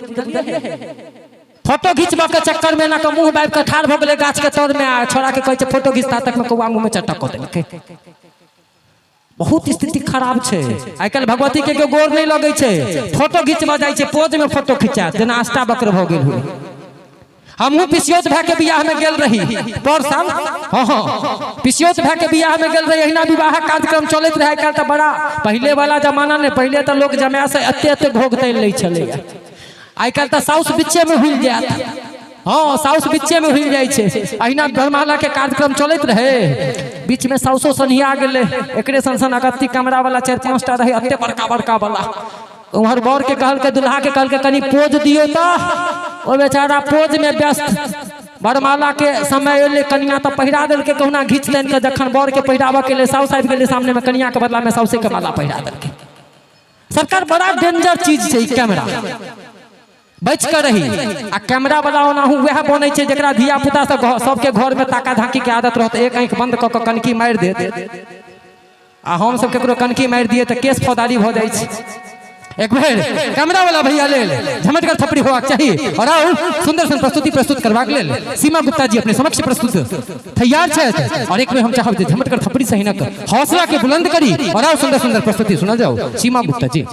बुझलियै? फोटो घिचबऽ के चक्कर में एना के मुंह बाबि के ठाढ़ भऽ गेलै गाछ के तर में आ छोड़ा के कहै छै फोटो घिचता तक में कौआ मुंह में चटक कऽ देलकै। बहुत स्थिति खराब छै। आइ काल्हि भगवती के केओ गोर नहि लगै छै, फोटो घिचबऽ जाइ छै, पोज में फोटो खिंचायत जेना अष्टावक्र भऽ गेल हुए। हमहूँ पिसियौत भाय के बियाह में गेल रही पर साल। हाँ हाँ, पिसियौत भाय के बियाह में गेल रही। अहिना विवाहक कार्यक्रम चलैत रहै। आइ काल्हि तऽ बड़ा पहिले वाला जमाना नहि, पहिले तऽ लोक जमाय से एते एते घोघ तानि लै छलैया। आइ काल्हि तऽ साउस बिच्चे में हुलि जायत। हाँ, साउस बिच्चे में हुलि जाइ छै। अहिना वरमाला के कार्यक्रम चलैत रहै, बीच में साउसो सन्हिया गेलै। एकरे सन सन अगत्ती कैमरा वाला 4-5 टा रहै, एते बड़का बड़का वाला। उम्हर बर के कहलकै, दुल्हा के कहलकै, कनि पोज दियौ। तऽ ओ बेचारा पोज में व्यस्त। वरमाला के समय एलै, कनिया तऽ पहिरा देलकै कहुना घीच तानि कऽ। जखन बर के पहिराबऽ के लेल साउस आबि गेलै सामने में, कनिया के बदला में साउसे के माला पहिरा देलकै। सरकार, बड़ा डेंजर चीज छै ई कैमरा, बच कऽ रही। आ कैमरा वाला ओनाहु वएह बनै छै जकरा धिया पुता सब सबके घर में ताका झाँकी के आदत रहत। एक आँखि बंद कऽ कऽ कनकी मारि देत। आ हम सब केकरो कनकी मारि दिए तऽ केस फौदारी भऽ जाइ छै। एक बेर कैमरा वाला भैया लेल झमटगर थपड़ी होबाक चाही। और आउ सुंदर सन प्रस्तुति प्रस्तुत करबाक लेल सीमा गुप्ता जी अपने समक्ष प्रस्तुत तैयार छथि। और एक बेर हम चाहब जे झमटगर थपड़ी से हिनक हौसला के बुलंद करी। और आउ सुंदर सुंदर प्रस्तुति सुनल जाओ, सीमा गुप्ता जी।